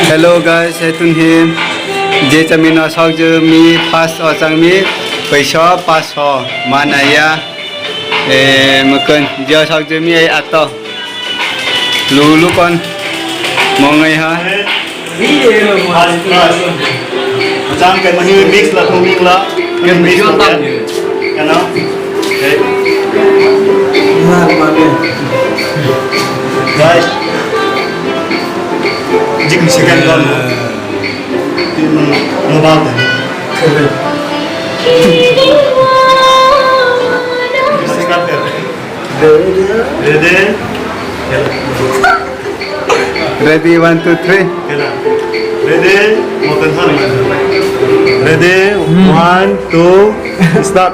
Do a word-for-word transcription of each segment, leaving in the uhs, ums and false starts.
Hello guys, hetun hi je chamino sokjemi first o changmi paisa paso manaya. Eh, mukun je sokjemi ai ato. Lulu kon mongai ha. Jang kai mahi mix la thong mix la. Kan mix la. Kan. Guys. Jing second kan. Mobile. Second. Ready? Ready, one, two, three. Ready? Ready? One, two, start.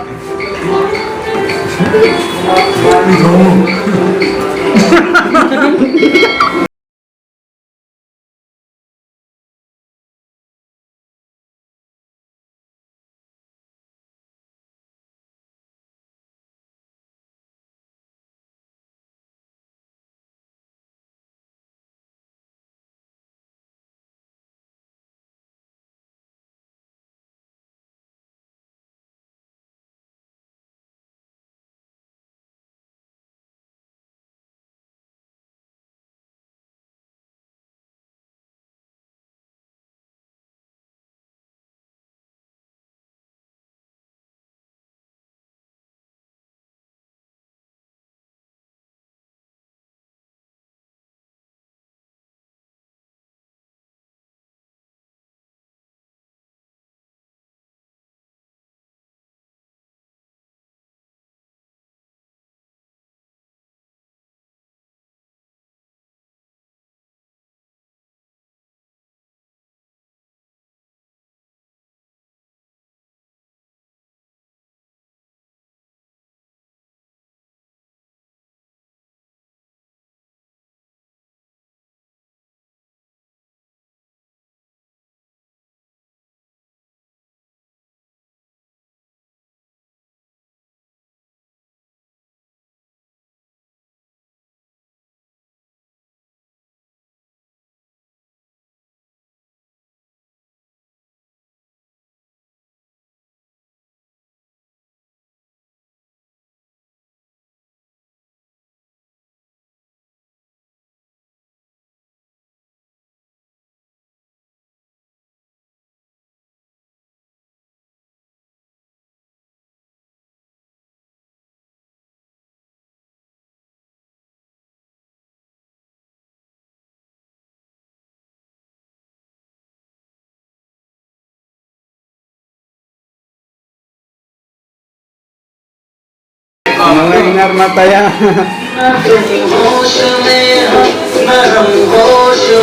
Nangainar mataya.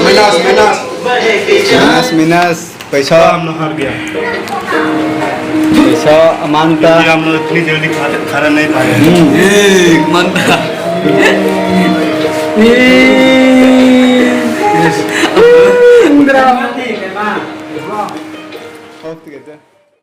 Minas, minas. Minas, minas. Paisa. Kaam na har gaya. Paisa manta. Jaldi hum log itni jaldi kha, khana nahi payenge. Hmm. Eh, manta. Eh. Indra. Off to get there.